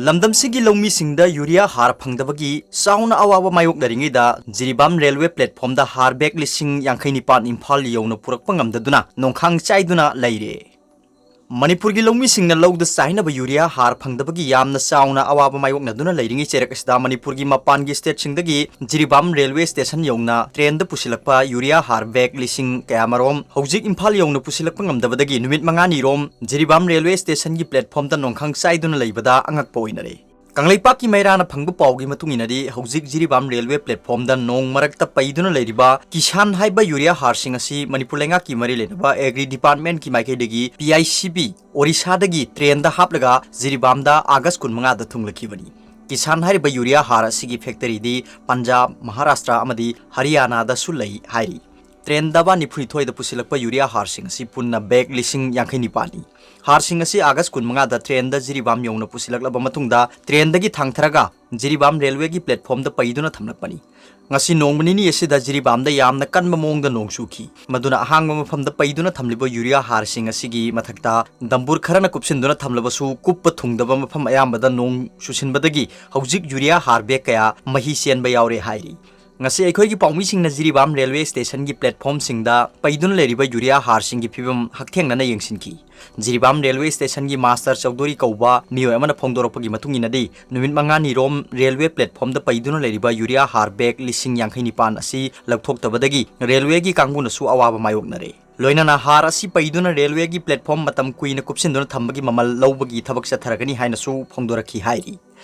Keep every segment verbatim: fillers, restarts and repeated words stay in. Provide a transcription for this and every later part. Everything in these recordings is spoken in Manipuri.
ꯂꯝꯗꯝꯁꯤꯒꯤ ꯂꯧꯃꯤꯁꯤꯡꯗ ꯌꯨꯔꯤꯌꯥ ꯍꯥꯔ ꯐꯪꯗꯕꯒꯤ ꯆꯥꯎꯅ ꯑꯋꯥꯕ ꯃꯥꯌꯣꯛꯅꯔꯤꯉꯩꯗ ꯖꯤꯔꯤꯕꯥꯝ ꯔꯦꯜꯋꯦ ꯄ꯭ꯂꯦꯠꯐꯣꯝꯗ ꯍꯥꯔ ꯕꯦꯒ ꯂꯤꯁꯤꯡ ꯌꯥꯡꯈꯩ ꯅꯤꯄꯥꯟ ꯏꯝꯐꯥꯜ ꯌꯧꯅ ꯄꯨꯔꯛꯄ ꯉꯝꯗꯗꯨꯅ ꯅꯣꯡꯈꯥꯡ ꯆꯥꯏꯗꯨꯅ ꯂꯩꯔꯦ꯫ ꯃꯅꯤꯄꯨꯔꯒꯤ ꯂꯧꯃꯤꯁꯤꯡꯅ ꯂꯧꯗ ꯆꯥꯏꯅꯕ ꯌꯨꯔꯤꯌꯥ ꯍꯥꯔ ꯐꯪꯗꯕꯒꯤ ꯌꯥꯝꯅ ꯆꯥꯎꯅ ꯑꯋꯥꯕ ꯃꯥꯌꯣꯛꯅꯗꯨꯅ ꯂꯩꯔꯤꯉꯩ ꯆꯩꯔꯛ ꯑꯁꯤꯗ ꯃꯅꯤꯄꯨꯔꯒꯤ ꯃꯄꯥꯟꯒꯤ ꯁ꯭ꯇꯦꯠꯁꯤꯡꯗꯒꯤ ꯖꯤꯔꯤꯕꯥꯝ ꯔꯦꯜꯋꯦ ꯁ꯭ꯇꯦꯁꯟ ꯌꯧꯅ ꯇ꯭ꯔꯦꯟꯗ ꯄꯨꯁꯤꯜꯂꯛꯄ ꯌꯨꯔꯤꯌꯥ ꯍꯥꯔ ꯕꯦꯒ ꯂꯤꯁꯤꯡ ꯀꯌꯥꯃꯔꯣꯝ ꯍꯧꯖꯤꯛ ꯏꯝꯐꯥꯜ ꯌꯧꯅ ꯄꯨꯁꯤꯜꯂꯛꯄ ꯉꯝꯗꯕꯗꯒꯤ ꯅꯨꯃꯤꯠ ꯃꯉꯥꯅꯤꯔꯣꯝ ꯖꯤꯔꯤꯕꯥꯝ ꯔꯦꯜꯋꯦ ꯁ꯭ꯇꯦꯁꯟꯒꯤ ꯄ꯭ꯂꯦꯠꯐꯣꯝꯗ ꯅꯣꯡꯈꯥꯡ ꯆꯥꯏꯗꯨꯅ ꯂꯩꯕꯗ ꯑꯉꯛꯄ ꯑꯣꯏꯅꯔꯦ꯫ ꯀꯪꯂꯩꯄꯥꯛꯀꯤ ꯃꯩꯔꯥꯅ ꯐꯪꯕ ꯄꯥꯎꯒꯤ ꯃꯇꯨꯡ ꯏꯟꯅꯗꯤ, ꯍꯧꯖꯤꯛ ꯖꯤꯔꯤꯕꯥꯝ ꯔꯦꯜꯋꯦ ꯄ꯭ꯂꯦꯠꯐꯣꯝꯗ ꯅꯣꯡ ꯃꯔꯛꯇ ꯄꯩꯗꯨꯅ ꯂꯩꯔꯤꯕ ꯀꯤꯁꯥꯟ ꯍꯥꯏꯕ ꯌꯨꯔꯤꯌꯥ ꯍꯥꯔꯁꯤꯡ ꯑꯁꯤ ꯃꯅꯤꯄꯨꯔ ꯂꯩꯉꯥꯛꯀꯤ ꯃꯔꯤ ꯂꯩꯅꯕ ꯑꯦꯒ꯭ꯔꯤ ꯗꯤꯄꯥꯔꯠꯃꯦꯟꯠꯀꯤ ꯃꯥꯏꯀꯩꯗꯒꯤ ꯄꯤ ꯑꯥꯏ ꯁꯤ ꯕꯤ ꯑꯣꯔꯤꯁꯥꯗꯒꯤ ꯇ꯭ꯔꯦꯟꯗ ꯍꯥꯞꯂꯒ ꯖꯤꯔꯤꯕꯥꯝꯗ ꯑꯥꯒꯁ ꯀꯨꯟꯃꯉꯥꯗ ꯊꯨꯡꯂꯛꯈꯤꯕꯅꯤ꯫ ꯀꯤꯁꯥꯟ ꯍꯥꯏꯔꯤꯕ ꯌꯨꯔꯤꯌꯥ ꯍꯥꯔ ꯑꯁꯤꯒꯤ ꯐꯦꯛꯇꯔꯤꯗꯤ ꯄꯟꯖꯥꯕ, ꯃꯍꯥꯔꯥꯁꯇ꯭ꯔ ꯑꯃꯗꯤ ꯍꯔꯤꯌꯥꯅꯥꯗꯁꯨ ꯂꯩ ꯍꯥꯏꯔꯤ꯫ ꯇ꯭ꯔꯦꯟꯗ ꯅꯤꯐꯨꯅꯤꯊꯣꯏꯗ ꯄꯨꯁꯤꯜꯂꯛꯄ ꯌꯨꯔꯤꯌꯥ ꯍꯥꯔꯁꯤꯡ ꯑꯁꯤ ꯄꯨꯟꯅ ꯕꯦꯒ ꯂꯤꯁꯤꯡ ꯌꯥꯡꯈꯩ ꯅꯤꯄꯥꯟꯅꯤ꯫ ꯍꯥꯔꯁꯤꯡ ꯑꯁꯤ ꯑꯥꯒꯁ ꯀꯨꯟꯃꯉꯥꯗ ꯇ꯭ꯔꯦꯟꯗ ꯖꯤꯔꯤꯕꯥꯝ ꯌꯧꯅ ꯄꯨꯁꯤꯜꯂꯛꯂꯕ ꯃꯇꯨꯡꯗ ꯇ꯭ꯔꯦꯟꯗꯒꯤ ꯊꯥꯡꯊꯔꯒ ꯖꯤꯔꯤꯕꯥꯝ ꯔꯦꯜꯋꯦꯒꯤ ꯄ꯭ꯂꯦꯠꯐꯣꯝꯗ ꯄꯩꯗꯨꯅ ꯊꯝꯂꯛꯄꯅꯤ꯫ ꯉꯁꯤ ꯅꯣꯡꯃ ꯅꯤꯅꯤ ꯑꯁꯤꯗ ꯖꯤꯔꯤꯕꯥꯝꯗ ꯌꯥꯝꯅ ꯀꯟꯕ ꯃꯑꯣꯡꯗ ꯅꯣꯡ ꯆꯨꯈꯤ꯫ ꯃꯗꯨꯅ ꯑꯍꯥꯡꯕ ꯃꯐꯝꯗ ꯄꯩꯗꯨꯅ ꯊꯝꯂꯤꯕ ꯌꯨꯔꯤꯌꯥ ꯍꯥꯔꯁꯤꯡ ꯑꯁꯤꯒꯤ ꯃꯊꯛꯇ ꯗꯝꯕꯨꯔ ꯈꯔꯅ ꯀꯨꯞꯁꯤꯟꯗꯨꯅ ꯊꯝꯂꯕꯁꯨ, ꯀꯨꯞꯄ ꯊꯨꯡꯗꯕ ꯃꯐꯝ ꯑꯌꯥꯝꯕꯗ ꯅꯣꯡ ꯆꯨꯁꯤꯟꯕꯗꯒꯤ ꯍꯧꯖꯤꯛ ꯌꯨꯔꯤꯌꯥ ꯍꯥꯔ ꯕꯦꯒ ꯀꯌꯥ ꯃꯍꯤ ꯆꯦꯟꯕ ꯌꯥꯎꯔꯦ ꯍꯥꯏꯔꯤ꯫ ꯉꯁꯤ ꯑꯩꯈꯣꯏꯒꯤ ꯄꯥꯎꯃꯤꯁꯤꯡꯅ ꯖꯤꯔꯤꯕꯥꯝ ꯔꯦꯜꯋꯦ ꯁ꯭ꯇꯦꯁꯟꯒꯤ ꯄ꯭ꯂꯦꯠꯐꯣꯝꯁꯤꯡꯗ ꯄꯩꯗꯨꯅ ꯂꯩꯔꯤꯕ ꯌꯨꯔꯤꯌꯥ ꯍꯥꯔꯁꯤꯡꯒꯤ ꯐꯤꯕꯝ ꯍꯛꯊꯦꯡꯅꯅ ꯌꯦꯡꯁꯤꯟꯈꯤ꯫ ꯖꯤꯔꯤꯕꯥꯝ ꯔꯦꯜꯋꯦ ꯁ꯭ꯇꯦꯁꯟꯒꯤ ꯃꯥꯁꯇꯔ ꯆꯧꯗꯣꯔꯤ ꯀꯧꯕ ꯃꯤꯑꯣꯏ ꯑꯃꯅ ꯐꯣꯡꯗꯣꯔꯛꯄꯒꯤ ꯃꯇꯨꯡ ꯏꯟꯅꯗꯤ, ꯅꯨꯃꯤꯠ ꯃꯉꯥꯅꯤꯔꯣꯝ ꯔꯦꯜꯋꯦ ꯄ꯭ꯂꯦꯠꯐꯣꯝꯗ ꯄꯩꯗꯨꯅ ꯂꯩꯔꯤꯕ ꯌꯨꯔꯤꯌꯥ ꯍꯥꯔ ꯕꯦꯒ ꯂꯤꯁꯤꯡ ꯌꯥꯡꯈꯩ ꯅꯤꯄꯥꯟ ꯑꯁꯤ ꯂꯧꯊꯣꯛꯇꯕꯗꯒꯤ ꯔꯦꯜꯋꯦꯒꯤ ꯀꯥꯡꯕꯨꯅꯁꯨ ꯑꯋꯥꯕ ꯃꯥꯌꯣꯛꯅꯔꯦ꯫ ꯂꯣꯏꯅꯅ ꯍꯥꯔ ꯑꯁꯤ ꯄꯩꯗꯨꯅ ꯔꯦꯜꯋꯦꯒꯤ ꯄ꯭ꯂꯦꯠꯐꯣꯝ ꯃꯇꯝ ꯀꯨꯏꯅ ꯀꯨꯞꯁꯤꯟꯗꯨꯅ ꯊꯝꯕꯒꯤ ꯃꯃꯜ ꯂꯧꯕꯒꯤ ꯊꯕꯛ ꯆꯠꯊꯔꯒꯅꯤ ꯍꯥꯏꯅꯁꯨ ꯐꯣꯡꯗꯣꯔꯛꯈꯤ ꯍꯥꯏꯔꯤ꯫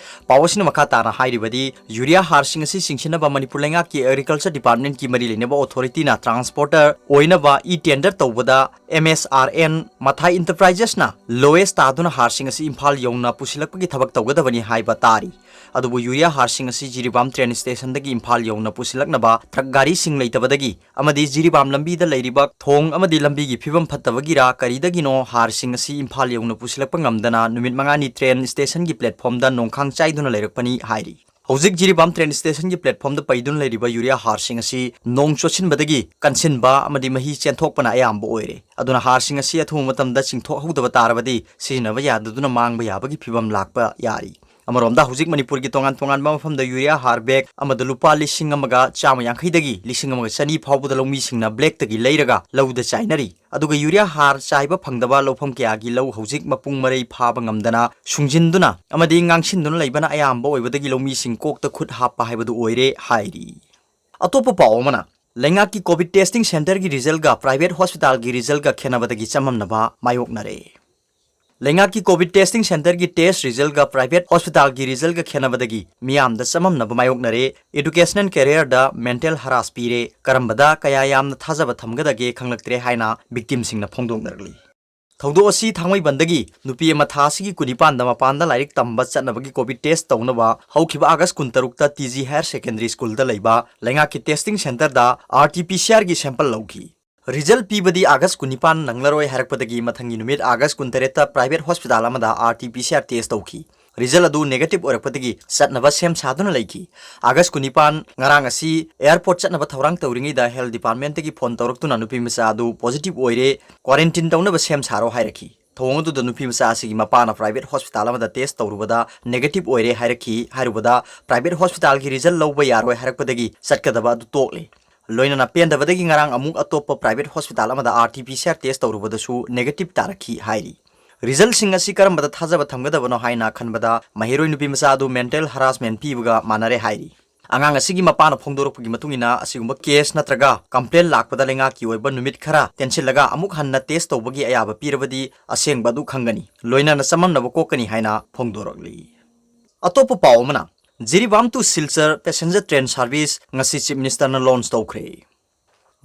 ꯄꯥꯎ ꯑꯁꯤꯅ ꯃꯈꯥ ꯇꯥꯅ ꯍꯥꯏꯔꯤꯕꯗꯤ, ꯌꯨꯔꯤꯌꯥ ꯍꯥꯔꯁꯤꯡ ꯑꯁꯤ ꯆꯤꯡꯁꯤꯟꯅꯕ ꯃꯅꯤꯄꯨꯔ ꯂꯩꯉꯥꯛꯀꯤ ꯑꯦꯒ꯭ꯔꯤꯀꯜꯆꯔ ꯗꯤꯄꯥꯔꯠꯃꯦꯟꯠꯀꯤ ꯃꯔꯤ ꯂꯩꯅꯕ ꯑꯣꯊꯣꯔꯤꯇꯤꯅ ꯇ꯭ꯔꯥꯟꯁꯄꯣꯔꯇꯔ ꯑꯣꯏꯅꯕ ꯏ ꯇꯦꯟꯗꯔ ꯇꯧꯕꯗ ꯑꯦꯝ ꯑꯦꯁ ꯑꯥꯔ ꯑꯦꯟ ꯃꯊꯥꯏ ꯏꯟꯇꯔꯄ꯭ꯔꯥꯏꯖꯦꯁꯅ ꯂꯣꯋꯦꯁ ꯇꯥꯗꯨꯅ ꯍꯥꯔꯁꯤꯡ ꯑꯁꯤ ꯏꯝꯐꯥꯜ ꯌꯧꯅ ꯄꯨꯁꯤꯜꯂꯛꯄꯒꯤ ꯊꯕꯛ ꯇꯧꯒꯗꯕꯅꯤ ꯍꯥꯏꯕ ꯇꯥꯔꯤ꯫ ꯑꯗꯨꯕꯨ ꯌꯨꯔꯤꯌꯥ ꯍꯥꯔꯁꯤꯡ ꯑꯁꯤ ꯖꯤꯔꯤꯕꯥꯝ ꯇ꯭ꯔꯦꯟ ꯁ꯭ꯇꯦꯁꯟꯗꯒꯤ ꯏꯝꯐꯥꯜ ꯌꯧꯅ ꯄꯨꯁꯤꯜꯂꯛꯅꯕ ꯇ꯭ꯔꯛ ꯒꯥꯔꯤꯁꯤꯡ ꯂꯩꯇꯕꯗꯒꯤ ꯑꯃꯗꯤ ꯖꯤꯔꯤꯕꯥꯝ ꯂꯝꯕꯤꯗ ꯂꯩꯔꯤꯕ ꯊꯣꯡ ꯑꯃꯗꯤ ꯂꯝꯕꯤꯒꯤ ꯐꯤꯕꯝ ꯐꯠꯇꯕꯒꯤꯔꯥ ꯀꯔꯤꯗꯒꯤꯅꯣ ꯍꯥꯔꯁꯤꯡ ꯑꯁꯤ ꯏꯝꯐꯥꯜ ꯌꯧꯅ ꯄꯨꯁꯤꯜꯂꯛꯄ ꯉꯝꯗꯅ ꯅꯨꯃꯤꯠ ꯃꯉꯥꯅꯤ ꯇ꯭ꯔꯦꯟ ꯁ꯭ꯇꯦꯁꯟꯒꯤ ꯄ꯭ꯂꯦꯠꯐꯣꯝꯗ ꯅꯣꯡꯈꯥꯡ ꯆꯥꯏꯗꯨꯅ ꯂꯩꯔꯛꯄꯅꯤ ꯍꯥꯏꯔꯤ꯫ ꯍꯧꯖꯤꯛ ꯖꯤꯔꯤꯕꯥꯝ ꯇ꯭ꯔꯦꯟ ꯁ꯭ꯇꯦꯁꯟꯒꯤ ꯄ꯭ꯂꯦꯠꯐꯣꯝꯗ ꯄꯩꯗꯨꯅ ꯂꯩꯔꯤꯕ ꯌꯨꯔꯤꯌꯥ ꯍꯥꯔꯁꯤꯡ ꯑꯁꯤ ꯅꯣꯡ ꯆꯣꯠꯁꯤꯟꯕꯗꯒꯤ ꯀꯟꯁꯤꯟꯕ ꯑꯃꯗꯤ ꯃꯍꯤ ꯆꯦꯟꯊꯣꯛꯄꯅ ꯑꯌꯥꯝꯕ ꯑꯣꯏꯔꯦ꯫ ꯑꯗꯨꯅ ꯍꯥꯔꯁꯤꯡ ꯑꯁꯤ ꯑꯊꯨꯕ ꯃꯇꯝꯗ ꯆꯤꯡꯊꯣꯛꯍꯧꯗꯕ ꯇꯥꯔꯕꯗꯤ ꯁꯤꯖꯤꯟꯅꯕ ꯌꯥꯗꯗꯨꯅ ꯃꯥꯡꯕ ꯌꯥꯕꯒꯤ ꯐꯤꯕꯝ ꯂꯥꯛꯄ ꯌꯥꯔꯤ꯫ ꯑꯃꯔꯣꯝꯗ, ꯍꯧꯖꯤꯛ ꯃꯅꯤꯄꯨꯔꯒꯤ ꯇꯣꯉꯥꯟ ꯇꯣꯉꯥꯟꯕ ꯃꯐꯝꯗ ꯌꯨꯔꯤꯌꯥ ꯍꯥꯔ ꯕꯦꯒ ꯑꯃꯗ ꯂꯨꯄꯥ ꯂꯤꯁꯤꯡ ꯑꯃꯒ ꯆꯥꯝꯃ ꯌꯥꯡꯈꯩꯗꯒꯤ ꯂꯤꯁꯤꯡ ꯑꯃꯒ ꯆꯅꯤ ꯐꯥꯎꯕꯗ ꯂꯧꯃꯤꯁꯤꯡꯅ ꯕ꯭ꯂꯦꯛꯇꯒꯤ ꯂꯩꯔꯒ ꯂꯧꯗ ꯆꯥꯏꯅꯔꯤ꯫ ꯑꯗꯨꯒ ꯌꯨꯔꯤꯌꯥ ꯍꯥꯔ ꯆꯥꯏꯕ ꯐꯪꯗꯕ ꯂꯧꯐꯝ ꯀꯌꯥꯒꯤ ꯂꯧ ꯍꯧꯖꯤꯛ ꯃꯄꯨꯡ ꯃꯔꯩ ꯐꯥꯕ ꯉꯝꯗꯅ ꯁꯨꯡꯖꯤꯟꯗꯨꯅ ꯑꯃꯗꯤ ꯉꯥꯡꯁꯤꯟꯗꯨꯅ ꯂꯩꯕꯅ ꯑꯌꯥꯝꯕ ꯑꯣꯏꯕꯗꯒꯤ ꯂꯧꯃꯤꯁꯤꯡ ꯀꯣꯛꯇ ꯈꯨꯠ ꯍꯥꯞꯄ ꯍꯥꯏꯕꯗꯨ ꯑꯣꯏꯔꯦ ꯍꯥꯏꯔꯤ꯫ ꯑꯇꯣꯞꯄ ꯄꯥꯎ ꯑꯃꯅ, ꯂꯩꯉꯥꯛꯀꯤ ꯀꯣꯚꯤꯗ ꯇꯦꯁꯇꯤꯡ ꯁꯦꯟꯇꯔꯒꯤ ꯔꯤꯖꯜꯒ ꯄ꯭ꯔꯥꯏꯚꯦꯠ ꯍꯣꯁꯄꯤꯇꯥꯜꯒꯤ ꯔꯤꯖꯜꯒ ꯈꯦꯠꯅꯕꯗꯒꯤ ꯆꯃꯝꯅꯕ ꯃꯥꯌꯣꯛꯅꯔꯦ꯫ ꯂꯩꯉꯥꯛꯀꯤ ꯀꯣꯚꯤꯗ ꯇꯦꯁꯇꯤꯡ ꯁꯦꯟꯇꯔꯒꯤ ꯇꯦꯁ ꯔꯤꯖꯜꯒ ꯄ꯭ꯔꯥꯏꯚꯦꯠ ꯍꯣꯁꯄꯤꯇꯥꯜꯒꯤ ꯔꯤꯖꯜꯒ ꯈꯦꯠꯅꯕꯗꯒꯤ ꯃꯤꯌꯥꯝꯗ ꯆꯃꯝꯅꯕ ꯃꯥꯌꯣꯛꯅꯔꯦ꯫ Educational career ꯗ mental harass ꯄꯤꯔꯦ, ꯀꯔꯝꯕꯗ ꯀꯌꯥ ꯌꯥꯝꯅ ꯊꯥꯖꯕ ꯊꯝꯒꯗꯒꯦ ꯈꯪꯂꯛꯇ꯭ꯔꯦ ꯍꯥꯏꯅ ꯚꯤꯛꯇꯤꯝꯁꯤꯡꯅ ꯐꯣꯡꯗꯣꯛꯅꯔꯛꯂꯤ꯫ ꯊꯧꯗꯣꯛ ꯑꯁꯤ ꯊꯥꯡꯃꯩꯕꯟꯗꯒꯤ ꯅꯨꯄꯤ ꯑꯃ ꯊꯥ ꯑꯁꯤꯒꯤ ꯀꯨꯟꯅꯤꯄꯥꯟꯗ ꯃꯄꯥꯟꯗ ꯂꯥꯏꯔꯤꯛ ꯇꯝꯕ ꯆꯠꯅꯕꯒꯤ ꯀꯣꯚꯤꯗ ꯇꯦꯁ ꯇꯧꯅꯕ ꯍꯧꯈꯤꯕ ꯑꯥꯒꯁ ꯀꯨꯟꯇꯔꯨꯛꯇ ꯇꯤ ꯖꯤ ꯍꯥꯌꯔ ꯁꯦꯀꯦꯟꯗꯔꯤ ꯁ꯭ꯀꯨꯜꯗ ꯂꯩꯕ ꯂꯩꯉꯥꯛꯀꯤ ꯇꯦꯁꯇꯤꯡ ꯁꯦꯟꯇꯔꯗ ꯑꯥꯔ ꯇꯤ ꯄꯤ ꯁꯤ ꯑꯥꯔꯒꯤ ꯁꯦꯝꯄꯜ ꯂꯧꯈꯤ꯫ ꯔꯤꯖꯜ ꯄꯤꯕꯗꯤ ꯑꯥꯒꯁ ꯀꯨꯟꯅꯤꯄꯥꯟ ꯅꯪꯂꯔꯣꯏ ꯍꯥꯏꯔꯛꯄꯗꯒꯤ ꯃꯊꯪꯒꯤ ꯅꯨꯃꯤꯠ ꯑꯥꯒꯁ ꯀꯨꯟꯇꯔꯦꯠꯇ ꯄ꯭ꯔꯥꯏꯚꯦꯠ ꯍꯣꯁꯄꯤꯇꯥꯜ ꯑꯃꯗ R T P C R test ꯇꯧꯈꯤ꯫ ꯔꯤꯖꯜ ꯑꯗꯨ ꯅꯦꯒꯦꯇꯤꯚ ꯑꯣꯏꯔꯛꯄꯗꯒꯤ ꯆꯠꯅꯕ ꯁꯦꯝ ꯁꯥꯗꯨꯅ ꯂꯩꯈꯤ꯫ ꯑꯥꯒꯁ ꯀꯨꯟꯅꯤꯄꯥꯟ, ꯉꯔꯥꯡ ꯑꯁꯤ ꯑꯦꯌꯔꯄꯣꯔꯠ ꯆꯠꯅꯕ ꯊꯧꯔꯥꯡ ꯇꯧꯔꯤꯉꯩꯗ ꯍꯦꯜꯊ ꯗꯤꯄꯥꯔꯠꯃꯦꯟꯠꯇꯒꯤ ꯐꯣꯟ ꯇꯧꯔꯛꯇꯨꯅ ꯅꯨꯄꯤ ꯃꯆꯥ ꯑꯗꯨ ꯄꯣꯖꯤꯇꯤꯚ ꯑꯣꯏꯔꯦ, ꯀ꯭ꯋꯥꯔꯦꯟꯇꯤꯟ ꯇꯧꯅꯕ ꯁꯦꯝ ꯁꯥꯔꯣ ꯍꯥꯏꯔꯛꯈꯤ꯫ ꯊꯧꯑꯣꯡ ꯑꯗꯨꯗ ꯅꯨꯄꯤ ꯃꯆꯥ ꯑꯁꯤꯒꯤ ꯃꯄꯥꯅ ꯄ꯭ꯔꯥꯏꯚꯦꯠ ꯍꯣꯁꯄꯤꯇꯥꯜ ꯑꯃꯗ ꯇꯦꯁ ꯇꯧꯔꯨꯕꯗ ꯅꯦꯒꯦꯇꯤꯚ ꯑꯣꯏꯔꯦ ꯍꯥꯏꯔꯛꯈꯤ꯫ ꯍꯥꯏꯔꯨꯕꯗ ꯄ꯭ꯔꯥꯏꯚꯦꯠ ꯍꯣꯁꯄꯤꯇꯥꯜꯒꯤ ꯔꯤꯖꯜ ꯂꯧꯕ ꯌꯥꯔꯣꯏ ꯍꯥꯏꯔꯛꯄꯗꯒꯤ ꯆꯠꯀꯗꯕ ꯑꯗꯨ ꯇꯣꯛꯂꯦ꯫ ꯂꯣꯏꯅꯅ ꯄꯦꯟꯗꯕꯗꯒꯤ ꯉꯔꯥꯡ ꯑꯃꯨꯛ ꯑꯇꯣꯞꯄ ꯄ꯭ꯔꯥꯏꯚꯦꯠ ꯍꯣꯁꯄꯤꯇꯥꯜ ꯑꯃꯗ R T P C R test ꯇꯧꯔꯨꯕꯗꯁꯨ ꯅꯦꯒꯦꯇꯤꯚ ꯇꯥꯔꯛꯈꯤ ꯍꯥꯏꯔꯤ꯫ ꯔꯤꯖꯜꯁꯤꯡ ꯑꯁꯤ ꯀꯔꯝꯕꯗ ꯊꯥꯖꯕ ꯊꯝꯒꯗꯕꯅꯣ ꯍꯥꯏꯅ ꯈꯟꯕꯗ ꯃꯍꯩꯔꯣꯏ ꯅꯨꯄꯤ ꯃꯆꯥ ꯑꯗꯨ ꯃꯦꯟꯇꯦꯜ ꯍꯔꯥꯁꯃꯦꯟ ꯄꯤꯕꯒ ꯃꯥꯟꯅꯔꯦ ꯍꯥꯏꯔꯤ꯫ ꯑꯉꯥꯡ ꯑꯁꯤꯒꯤ ꯃꯄꯥꯅ ꯐꯣꯡꯗꯣꯔꯛꯄꯒꯤ ꯃꯇꯨꯡ ꯏꯟꯅ, ꯑꯁꯤꯒꯨꯝꯕ ꯀꯦꯁ ꯅꯠꯇ꯭ꯔꯒ ꯀꯝꯄ꯭ꯂꯦꯟ ꯂꯥꯛꯄꯗ ꯂꯩꯉꯥꯛꯀꯤ ꯑꯣꯏꯕ ꯅꯨꯃꯤꯠ ꯈꯔ ꯇꯦꯟꯁꯤꯜꯂꯒ ꯑꯃꯨꯛ ꯍꯟꯅ ꯇꯦꯁ ꯇꯧꯕꯒꯤ ꯑꯌꯥꯕ ꯄꯤꯔꯕꯗꯤ ꯑꯁꯦꯡꯕ ꯑꯗꯨ ꯈꯪꯒꯅꯤ, ꯂꯣꯏꯅꯅ ꯆꯃꯝꯅꯕ ꯀꯣꯛꯀꯅꯤ ꯍꯥꯏꯅ ꯐꯣꯡꯗꯣꯔꯛꯂꯤ꯫ ꯑꯇꯣꯞꯄ ꯄꯥꯎ ꯑꯃꯅ, Jiribam to Silchar passenger train service ꯉꯁꯤ ꯆꯤꯐ ꯃꯤꯅꯤꯁꯇꯔꯅ ꯂꯣꯟꯆ ꯇꯧꯈ꯭ꯔꯦ꯫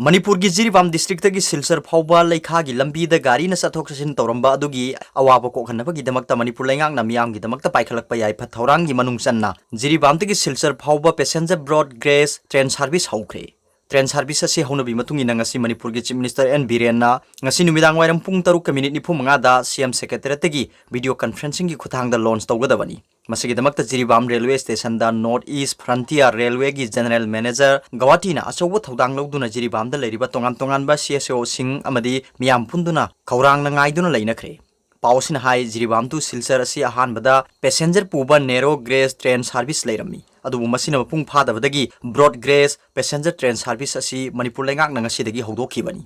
ꯃꯅꯤꯄꯨꯔꯒꯤ ꯖꯤꯔꯤꯕꯥꯝ ꯗꯤꯁꯇ꯭ꯔꯤꯛꯇꯒꯤ ꯁꯤꯜꯆꯔ ꯐꯥꯎꯕ ꯂꯩꯈꯥꯒꯤ ꯂꯝꯕꯤꯗ ꯒꯥꯔꯤꯅ ꯆꯠꯊꯣꯛ ꯆꯠꯁꯤꯟ ꯇꯧꯔꯝꯕ ꯑꯗꯨꯒꯤ ꯑꯋꯥꯕ ꯀꯣꯛꯍꯟꯅꯕꯒꯤꯗꯃꯛꯇ ꯃꯅꯤꯄꯨꯔ ꯂꯩꯉꯥꯛꯅ ꯃꯤꯌꯥꯝꯒꯤꯗꯃꯛꯇ ꯄꯥꯏꯈꯠꯂꯛꯄ ꯌꯥꯏꯐ ꯊꯧꯔꯥꯡꯒꯤ ꯃꯅꯨꯡ ꯆꯟꯅ ꯖꯤꯔꯤꯕꯥꯝꯗꯒꯤ ꯁꯤꯜꯆꯔ ꯐꯥꯎꯕ passenger broad gauge train service ꯍꯧꯈ꯭ꯔꯦ꯫ ꯇ꯭ꯔꯦꯟ ꯁꯥꯔꯚꯤꯁ ꯑꯁꯤ ꯍꯧꯅꯕꯤ ꯃꯇꯨꯡ ꯏꯟꯅ ꯉꯁꯤ ꯃꯅꯤꯄꯨꯔꯒꯤ ꯆꯤꯐ ꯃꯤꯅꯤꯁꯇꯔ ꯑꯦꯟ ꯕꯤꯔꯦꯟꯅ ꯉꯁꯤ ꯅꯨꯃꯤꯗꯥꯡ ꯋꯥꯏꯔꯝ ꯄꯨꯡ ꯇꯔꯨꯛꯀ ꯃꯤꯅꯤꯠ ꯅꯤꯐꯨ ꯃꯉꯥꯗ ꯁꯤ ꯑꯦꯝ ꯁꯦꯀ꯭ꯔꯦꯇꯦꯔꯤꯌꯦꯠꯇꯒꯤ ꯚꯤꯗꯤꯑꯣ ꯀꯟꯐꯔꯦꯟꯁꯤꯡꯒꯤ ꯈꯨꯠꯊꯥꯡꯗ ꯂꯣꯟꯆ ꯇꯧꯒꯗꯕꯅꯤ꯫ ꯃꯁꯤꯒꯤꯗꯃꯛꯇ ꯖꯤꯔꯤꯕꯥꯝ ꯔꯦꯜꯋꯦ ꯁ꯭ꯇꯦꯁꯟꯗ ꯅꯣꯔꯠ ꯏꯁ ꯐ꯭ꯔꯟꯇꯤꯌꯔ ꯔꯦꯜꯋꯦꯒꯤ ꯖꯦꯅꯔꯦꯜ ꯃꯦꯅꯦꯖꯔ ꯒꯧꯍꯥꯇꯤꯅ ꯑꯆꯧꯕ ꯊꯧꯗꯥꯡ ꯂꯧꯗꯨꯅ ꯖꯤꯔꯤꯕꯥꯝꯗ ꯂꯩꯔꯤꯕ ꯇꯣꯉꯥꯟ ꯇꯣꯉꯥꯟꯕ ꯁꯤ ꯑꯦꯁ ꯑꯣꯁꯤꯡ ꯑꯃꯗꯤ ꯃꯤꯌꯥꯝ ꯄꯨꯟꯗꯨꯅ ꯈꯧꯔꯥꯡꯅ ꯉꯥꯏꯗꯨꯅ ꯂꯩꯅꯈ꯭ꯔꯦ꯫ ꯄꯥꯎ ꯑꯁꯤꯅ ꯍꯥꯏ, ꯖꯤꯔꯤꯕꯥꯝ to ꯁꯤꯜꯆꯔ ꯑꯁꯤ ꯑꯍꯥꯟꯕꯗ passenger ꯄꯨꯕ narrow gauge train service ꯂꯩꯔꯝꯃꯤ, ꯑꯗꯨꯕꯨ ꯃꯁꯤꯅ ꯃꯄꯨꯡ ꯐꯥꯗꯕꯗꯒꯤ broad gauge passenger train service ꯑꯁꯤ ꯃꯅꯤꯄꯨꯔ ꯂꯩꯉꯥꯛꯅ ꯉꯁꯤꯗꯒꯤ ꯍꯧꯗꯣꯛꯈꯤꯕꯅꯤ꯫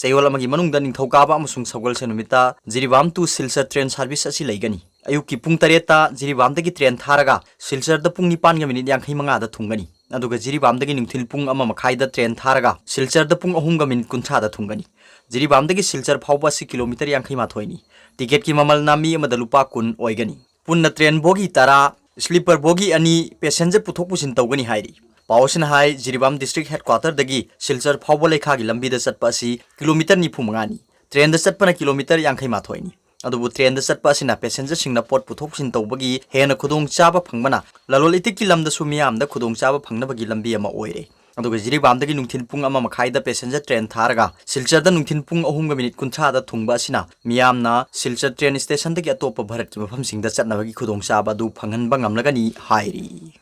ꯆꯌꯣꯜ ꯑꯃꯒꯤ ꯃꯅꯨꯡꯗ ꯅꯤꯡꯊꯧꯀꯥꯕ ꯑꯃꯁꯨꯡ ꯁꯒꯣꯜꯁꯦꯟ ꯅꯨꯃꯤꯠꯇ Jiribam to Silchar train service ꯑꯁꯤ ꯂꯩꯒꯅꯤ꯫ ꯑꯌꯨꯛꯀꯤ ꯄꯨꯡ ꯇꯔꯦꯠꯇ ꯖꯤꯔꯤꯕꯥꯝꯗꯒꯤ train ꯊꯥꯔꯒ ꯁꯤꯜꯆꯔꯗ ꯄꯨꯡ ꯅꯤꯄꯥꯟꯒ ꯃꯤꯅꯤꯠ ꯌꯥꯡꯈꯩ ꯃꯉꯥꯗ ꯊꯨꯡꯒꯅꯤ꯫ ꯑꯗꯨꯒ ꯖꯤꯔꯤꯕꯥꯝꯗꯒꯤ ꯅꯨꯡꯊꯤꯜ ꯄꯨꯡ ꯑꯃ ꯃꯈꯥꯏꯗ train ꯊꯥꯔꯒ ꯁꯤꯜꯆꯔꯗ ꯄꯨꯡ ꯑꯍꯨꯝꯒ ꯃꯤꯅꯤꯠ ꯀꯨꯟꯊ꯭ꯔꯥꯗ ꯊꯨꯡꯒꯅꯤ꯫ ꯖꯤꯔꯤꯕꯥꯝꯗꯒꯤ ꯁꯤꯜꯆꯔ ꯐꯥꯎꯕ ꯑꯁꯤ ꯀꯤꯂꯣꯃꯤꯇꯔ ꯌꯥꯡꯈꯩ ꯃꯥꯊꯣꯏꯅꯤ꯫ Ticketꯀꯤ ꯃꯃꯜꯅ ꯃꯤ ꯑꯃꯗ ꯂꯨꯄꯥ ꯀꯨꯟ ꯑꯣꯏꯒꯅꯤ꯫ ꯄꯨꯟꯅ train bogie ꯇꯔꯥ, sleeper bogie ꯑꯅꯤ passenger ꯄꯨꯊꯣꯛ ꯄꯨꯁꯤꯟ ꯇꯧꯒꯅꯤ ꯍꯥꯏꯔꯤ꯫ ꯄꯥꯎ ꯑꯁꯤꯅ ꯍꯥꯏ, ꯖꯤꯔꯤꯕꯥꯝ district headquarterꯗꯒꯤ ꯁꯤꯜꯆꯔ ꯐꯥꯎꯕ ꯂꯩꯈꯥꯒꯤ ꯂꯝꯕꯤꯗ ꯆꯠꯄ ꯑꯁꯤ ꯀꯤꯂꯣꯃꯤꯇꯔ ꯅꯤꯐꯨ ꯃꯉꯥꯅꯤ꯫ Trainꯗ ꯆꯠꯄꯅ ꯀꯤꯂꯣꯃꯤꯇꯔ ꯌꯥꯡꯈꯩ ꯃꯥꯊꯣꯏꯅꯤ꯫ ꯑꯗꯨꯕꯨ trainꯗ ꯆꯠꯄ ꯑꯁꯤꯅ passengerꯁꯤꯡꯅ ꯄꯣꯠ ꯄꯨꯊꯣꯛ ꯄꯨꯁꯤꯟ ꯇꯧꯕꯒꯤ ꯍꯦꯟꯅ ꯈꯨꯗꯣꯡꯆꯥꯕ ꯐꯪꯕꯅ ꯂꯂꯣꯟ ꯏꯇꯤꯛꯀꯤ ꯂꯝꯗꯁꯨ ꯃꯤꯌꯥꯝꯗ ꯈꯨꯗꯣꯡꯆꯥꯕ ꯐꯪꯅꯕꯒꯤ ꯂꯝꯕꯤ ꯑꯃ ꯑꯣꯏꯔꯦ꯫ ꯑꯗꯨꯒ ꯖꯤꯔꯤꯕꯥꯝꯗꯒꯤ ꯅꯨꯡꯊꯤꯜ ꯄꯨꯡ ꯑꯃ ꯃꯈꯥꯏꯗ passenger train ꯊꯥꯔꯒ ꯁꯤꯜꯆꯔꯗ ꯅꯨꯡꯊꯤꯜ ꯄꯨꯡ ꯑꯍꯨꯝꯒ ꯃꯤꯅꯤꯠ ꯀꯨꯟꯊ꯭ꯔꯥꯗ ꯊꯨꯡꯕ ꯑꯁꯤꯅ ꯃꯤꯌꯥꯝꯅ ꯁꯤꯜꯆꯔ train stationꯗꯒꯤ ꯑꯇꯣꯞꯄ ꯚꯥꯔꯠꯀꯤ ꯃꯐꯝꯁꯤꯡꯗ ꯆꯠꯅꯕꯒꯤ ꯈꯨꯗꯣꯡꯆꯥꯕ ꯑꯗꯨ ꯐꯪꯍꯟꯕ ꯉꯝꯂꯒꯅꯤ ꯍꯥꯏꯔꯤ꯫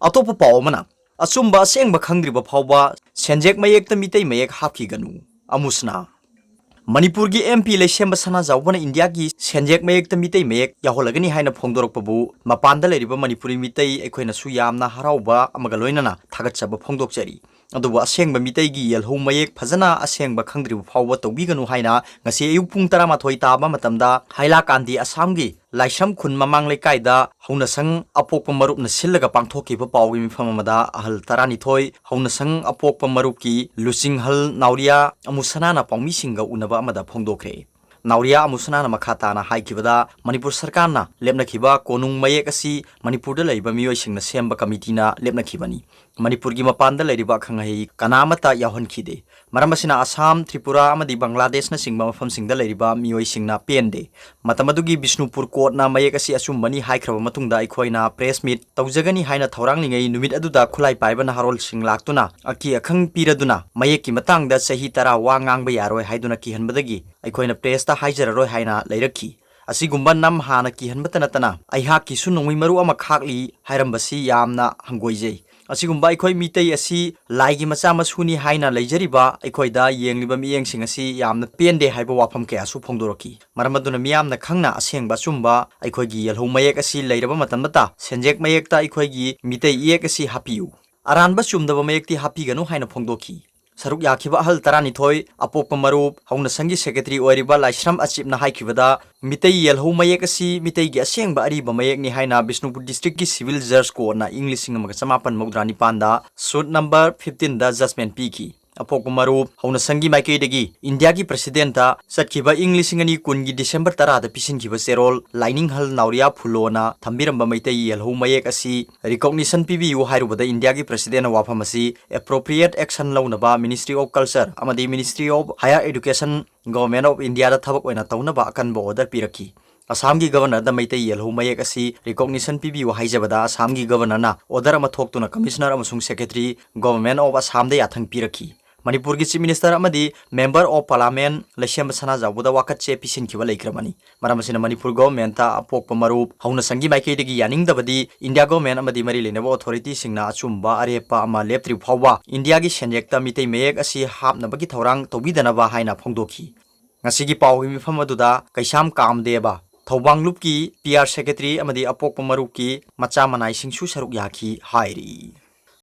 ꯑꯇꯣꯞꯄ ꯄꯥꯎ ꯑꯃꯅ, ꯑꯆꯨꯝꯕ ꯑꯁꯦꯡꯕ ꯈꯪꯗ꯭ꯔꯤꯕ ꯐꯥꯎꯕ ꯁꯦꯟꯖꯦꯛ ꯃꯌꯦꯛꯇ ꯃꯤꯇꯩ ꯃꯌꯦꯛ ꯍꯥꯞꯈꯤꯒꯅꯨ꯫ ꯑꯃꯨꯁꯅꯥ꯫ ꯃꯅꯤꯄꯨꯔꯒꯤ MP ꯂꯩꯁꯦꯝꯕ ꯁꯅꯥꯖꯥꯎꯕꯅ ꯏꯟꯗꯤꯌꯥꯒꯤ ꯁꯦꯟꯖꯦꯛ ꯃꯌꯦꯛꯇ ꯃꯤꯇꯩ ꯃꯌꯦꯛ ꯌꯥꯎꯍꯜꯂꯒꯅꯤ ꯍꯥꯏꯅ ꯐꯣꯡꯗꯣꯔꯛꯄꯕꯨ ꯃꯄꯥꯟꯗ ꯂꯩꯔꯤꯕ ꯃꯅꯤꯄꯨꯔꯤ ꯃꯤꯇꯩ ꯑꯩꯈꯣꯏꯅꯁꯨ ꯌꯥꯝꯅ ꯍꯔꯥꯎꯕ ꯑꯃꯒ ꯂꯣꯏꯅꯅ ꯊꯥꯒꯠꯆꯕ ꯐꯣꯡꯗꯣꯛꯆꯔꯤ꯫ ꯑꯗꯨꯕꯨ ꯑꯁꯦꯡꯕ ꯃꯤꯇꯩꯒꯤ ꯌꯦꯜꯍꯧ ꯃꯌꯦꯛ ꯐꯖꯅ ꯑꯁꯦꯡꯕ ꯈꯪꯗ꯭ꯔꯤꯕ ꯐꯥꯎꯕ ꯇꯧꯕꯤꯒꯅꯨ ꯍꯥꯏꯅ ꯉꯁꯤ ꯑꯌꯨꯛ ꯄꯨꯡ ꯇꯔꯥꯃꯥꯊꯣꯏ ꯇꯥꯕ ꯃꯇꯝꯗ ꯍꯥꯏꯂꯥꯀꯥꯟꯗꯤ ꯑꯁꯥꯝꯒꯤ ꯂꯥꯏꯁ꯭ꯔꯝ ꯈꯨꯟ ꯃꯃꯥꯡ ꯂꯩꯀꯥꯏꯗ ꯍꯧꯅꯁꯪ ꯑꯄꯣꯛꯄ ꯃꯔꯨꯞꯅ ꯁꯤꯜꯂꯒ ꯄꯥꯡꯊꯣꯛꯈꯤꯕ ꯄꯥꯎꯒꯤ ꯃꯤꯐꯝ ꯑꯃꯗ ꯑꯍꯜ ꯇꯔꯥꯅꯤꯊꯣꯏ ꯍꯧꯅꯁꯪ ꯑꯄꯣꯛꯄ ꯃꯔꯨꯞꯀꯤ ꯂꯨꯆꯤꯡꯍꯜ ꯅꯥꯎꯔꯤꯌꯥ ꯑꯃꯨꯁꯅꯥꯅ ꯄꯥꯎꯃꯤꯁꯤꯡꯒ ꯎꯅꯕ ꯑꯃꯗ ꯐꯣꯡꯗꯣꯛꯈ꯭ꯔꯦ꯫ ꯅꯥꯎꯔꯤꯌꯥ ꯑꯃꯨꯁꯅꯥꯅ ꯃꯈꯥ ꯇꯥꯅ ꯍꯥꯏꯈꯤꯕꯗ, ꯃꯅꯤꯄꯨꯔ ꯁꯔꯀꯥꯔꯅ ꯂꯦꯞꯅꯈꯤꯕ ꯀꯣꯅꯨꯡ ꯃꯌꯦꯛ ꯑꯁꯤ ꯃꯅꯤꯄꯨꯔꯗ ꯂꯩꯔꯤꯕ ꯃꯤꯑꯣꯏꯁꯤꯡꯅ ꯁꯦꯝꯕ ꯀꯃꯤꯇꯤꯅ ꯂꯦꯞꯅꯈꯤꯕꯅꯤ꯫ ꯃꯅꯤꯄꯨꯔꯒꯤ ꯃꯄꯥꯟꯗ ꯂꯩꯔꯤꯕ ꯑꯈꯪ ꯑꯍꯩ ꯀꯅꯥ ꯑꯃꯠꯇ ꯌꯥꯎꯍꯟꯈꯤꯗꯦ꯫ ꯃꯔꯝ ꯑꯁꯤꯅ ꯑꯁꯥꯝ, ꯇ꯭ꯔꯤꯄꯨꯔꯥ ꯑꯃꯗꯤ ꯕꯪꯒ꯭ꯂꯥꯗꯦꯁꯅꯆꯤꯡꯕ ꯃꯐꯝꯁꯤꯡꯗ ꯂꯩꯔꯤꯕ ꯃꯤꯑꯣꯏꯁꯤꯡꯅ ꯄꯦꯟꯗꯦ꯫ ꯃꯇꯝ ꯑꯗꯨꯒꯤ ꯕꯤꯁꯅꯨꯄꯨꯔ ꯀꯣꯔꯠꯅ ꯃꯌꯦꯛ ꯑꯁꯤ ꯑꯆꯨꯝꯕꯅꯤ ꯍꯥꯏꯈ꯭ꯔꯕ ꯃꯇꯨꯡꯗ ꯑꯩꯈꯣꯏꯅ press meet ꯇꯧꯖꯒꯅꯤ ꯍꯥꯏꯅ ꯊꯧꯔꯥꯡꯂꯤꯉꯩ ꯅꯨꯃꯤꯠ ꯑꯗꯨꯗ ꯈꯨꯠꯂꯥꯏ ꯄꯥꯏꯕ ꯅꯍꯥꯔꯣꯜꯁꯤꯡ ꯂꯥꯛꯇꯨꯅ ꯑꯀꯤ ꯑꯈꯪ ꯄꯤꯔꯗꯨꯅ ꯃꯌꯦꯛꯀꯤ ꯃꯇꯥꯡꯗ ꯆꯍꯤ ꯇꯔꯥ ꯋꯥ ꯉꯥꯡꯕ ꯌꯥꯔꯣꯏ ꯍꯥꯏꯗꯨꯅ ꯀꯤꯍꯟꯕꯗꯒꯤ ꯑꯩꯈꯣꯏꯅ pressꯇ ꯍꯥꯏꯖꯔꯔꯣꯏ ꯍꯥꯏꯅ ꯂꯩꯔꯛꯈꯤ꯫ ꯑꯁꯤꯒꯨꯝꯕ ꯅꯝ ꯍꯥꯟꯅ ꯀꯤꯍꯟꯕꯇ ꯅꯠꯇꯅ ꯑꯩꯍꯥꯛꯀꯤꯁꯨ ꯅꯣꯡꯃꯩ ꯃꯔꯨ ꯑꯃ ꯈꯥꯛꯂꯤ ꯍꯥꯏꯔꯝꯕꯁꯤ ꯌꯥꯝꯅ ꯍꯪꯒꯣꯏꯖꯩ꯫ ꯑꯁꯤꯒꯨꯝꯕ ꯑꯩꯈꯣꯏ ꯃꯤꯇꯩ ꯑꯁꯤ ꯂꯥꯏꯒꯤ ꯃꯆꯥ ꯃꯁꯨꯅꯤ ꯍꯥꯏꯅ ꯂꯩꯖꯔꯤꯕ ꯑꯩꯈꯣꯏꯗ ꯌꯦꯡꯂꯤꯕ ꯃꯤꯠꯌꯦꯡꯁꯤꯡ ꯑꯁꯤ ꯌꯥꯝꯅ ꯄꯦꯟꯗꯦ ꯍꯥꯏꯕ ꯋꯥꯐꯝ ꯀꯌꯥꯁꯨ ꯐꯣꯡꯗꯣꯔꯛꯈꯤ꯫ ꯃꯔꯝ ꯑꯗꯨꯅ ꯃꯤꯌꯥꯝꯅ ꯈꯪꯅ ꯑꯁꯦꯡꯕ ꯑꯆꯨꯝꯕ ꯑꯩꯈꯣꯏꯒꯤ ꯌꯦꯜꯍꯧ ꯃꯌꯦꯛ ꯑꯁꯤ ꯂꯩꯔꯕ ꯃꯇꯝꯗꯇ ꯁꯦꯟꯖꯦꯛ ꯃꯌꯦꯛꯇ ꯑꯩꯈꯣꯏꯒꯤ ꯃꯤꯇꯩ ꯏꯌꯦꯛ ꯑꯁꯤ ꯍꯥꯞꯄꯤꯌꯨ, ꯑꯔꯥꯟꯕ ꯆꯨꯝꯗꯕ ꯃꯌꯦꯛꯇꯤ ꯍꯥꯞꯄꯤꯒꯅꯨ ꯍꯥꯏꯅ ꯐꯣꯡꯗꯣꯛꯈꯤ꯫ ꯁꯔꯨꯛ ꯌꯥꯈꯤꯕ ꯑꯍꯜ ꯇꯔꯥꯅꯤꯊꯣꯏ, ꯑꯄꯣꯛꯄ ꯃꯔꯨꯞ, ꯍꯧꯅꯁꯪꯒꯤ ꯁꯦꯀ꯭ꯔꯦꯇꯔꯤ ꯑꯣꯏꯔꯤꯕ ꯂꯥꯏꯁ꯭ꯔꯝ ꯑꯆꯤꯞꯅ ꯍꯥꯏꯈꯤꯕꯗ, ꯃꯤꯇꯩ ꯌꯦꯜꯍꯧ ꯃꯌꯦꯛ ꯑꯁꯤ ꯃꯤꯇꯩꯒꯤ ꯑꯁꯦꯡꯕ ꯑꯔꯤꯕ ꯃꯌꯦꯛꯅꯤ ꯍꯥꯏꯅ ꯕꯤꯁꯅꯨꯄꯨꯔ ꯗꯤꯁꯇ꯭ꯔꯤꯛꯀꯤ ꯁꯤꯚꯤꯜ ꯖꯖ ꯀꯣꯔꯠꯅ ꯏꯪ ꯂꯤꯁꯤꯡ ꯑꯃꯒ ꯆꯃꯥꯄꯟ ꯃꯧꯗ꯭ꯔꯥ ꯅꯤꯄꯥꯟꯗ ꯁꯨꯠ ꯅꯝꯕꯔ ꯐꯤꯐꯇꯤꯟꯗ ꯖꯖꯃꯦꯟ ꯄꯤꯈꯤ꯫ ꯑꯄꯣꯛꯄ ꯃꯔꯨꯞ, ꯍꯧꯅꯁꯪꯒꯤ ꯃꯥꯏꯀꯩꯗꯒꯤ ꯏꯟꯗꯤꯌꯥꯒꯤ ꯄ꯭ꯔꯁꯤꯗꯦꯟꯠꯇ ꯆꯠꯈꯤꯕ ꯏꯪ ꯂꯤꯁꯤꯡ ꯑꯅꯤ ꯀꯨꯟꯒꯤ ꯗꯤꯁꯦꯝꯕꯔ ꯇꯔꯥꯗ ꯄꯤꯁꯤꯟꯈꯤꯕ ꯆꯦꯔꯣꯜ ꯂꯥꯏꯅꯤꯡꯍꯜ ꯅꯥꯎꯔꯤꯌꯥ ꯐꯨꯂꯣꯅ ꯊꯝꯕꯤꯔꯝꯕ ꯃꯩꯇꯩ ꯌꯦꯜꯍꯧ ꯃꯌꯦꯛ ꯑꯁꯤ ꯔꯤꯀꯣꯒꯅꯤꯁꯟ ꯄꯤꯕꯤꯌꯨ ꯍꯥꯏꯔꯨꯕꯗ ꯏꯟꯗꯤꯌꯥꯒꯤ ꯄ꯭ꯔꯁꯤꯗꯦꯟꯠꯅ ꯋꯥꯐꯝ ꯑꯁꯤ appropriate action ꯂꯧꯅꯕ Ministry of Culture ꯑꯃꯗꯤ Ministry of Higher Education, Government of Indiaꯗ ꯊꯕꯛ ꯑꯣꯏꯅ ꯇꯧꯅꯕ ꯑꯀꯟꯕ order ꯄꯤꯔꯛꯈꯤ꯫ ꯑꯁꯥꯝꯒꯤ ꯒꯕꯔꯅꯔꯗ ꯃꯩꯇꯩ ꯌꯦꯜꯍꯧ ꯃꯌꯦꯛ ꯑꯁꯤ recognition ꯄꯤꯕꯤꯌꯨ ꯍꯥꯏꯖꯕꯗ ꯑꯁꯥꯝꯒꯤ ꯒꯕꯔꯅꯔꯅ order ꯑꯃ ꯊꯣꯛꯇꯨꯅ ꯀꯃꯤꯁꯅꯔ ꯑꯃꯁꯨꯡ ꯁꯦꯀ꯭ꯔꯦꯇꯔꯤ, Government of Assamꯗ ꯌꯥꯊꯪ ꯄꯤꯔꯛꯈꯤ꯫ ꯃꯅꯤꯄꯨꯔꯒꯤ Chief Minister ꯑꯃꯗꯤ Member of Parliament ꯂꯩꯁꯦꯝꯕ ꯁꯅꯥꯖꯥꯎꯕꯗ ꯋꯥꯀꯠ ꯆꯦ ꯄꯤꯁꯤꯟꯈꯤꯕ ꯂꯩꯈ꯭ꯔꯕꯅꯤ꯫ ꯃꯔꯝ ꯑꯁꯤꯅ ꯃꯅꯤꯄꯨꯔ ꯒꯣꯚꯔꯟꯃꯦꯟꯠꯇ ꯑꯄꯣꯛꯄ ꯃꯔꯨꯞ ꯍꯧꯅꯁꯪꯒꯤ ꯃꯥꯏꯀꯩꯗꯒꯤ ꯌꯥꯅꯤꯡꯗꯕꯗꯤ ꯏꯟꯗꯤꯌꯥ ꯒꯣꯚꯔꯟꯃꯦꯟꯠ ꯑꯃꯗꯤ ꯃꯔꯤ ꯂꯩꯅꯕ ꯑꯣꯊꯣꯔꯤꯇꯤꯁꯤꯡꯅ ꯑꯆꯨꯝꯕ ꯑꯔꯦꯞꯄ ꯑꯃ ꯂꯦꯞꯇ꯭ꯔꯤꯕ ꯐꯥꯎꯕ ꯏꯟꯗꯤꯌꯥꯒꯤ ꯁꯦꯟꯌꯦꯛꯇ ꯃꯤꯇꯩ ꯃꯌꯦꯛ ꯑꯁꯤ ꯍꯥꯞꯅꯕꯒꯤ ꯊꯧꯔꯥꯡ ꯇꯧꯕꯤꯗꯅꯕ ꯍꯥꯏꯅ ꯐꯣꯡꯗꯣꯛꯈꯤ꯫ ꯉꯁꯤꯒꯤ ꯄꯥꯎꯒꯤ ꯃꯤꯐꯝ ꯑꯗꯨꯗ ꯀꯩꯁꯥꯝ ꯀꯥꯝꯗꯦꯕ, ꯊꯧꯕꯥꯡ ꯂꯨꯞꯀꯤ P R secretary ꯑꯃꯗꯤ ꯑꯄꯣꯛꯄ ꯃꯔꯨꯞꯀꯤ ꯃꯆꯥ ꯃꯅꯥꯏꯁꯤꯡꯁꯨ ꯁꯔꯨꯛ ꯌꯥꯈꯤ ꯍꯥꯏꯔꯤ꯫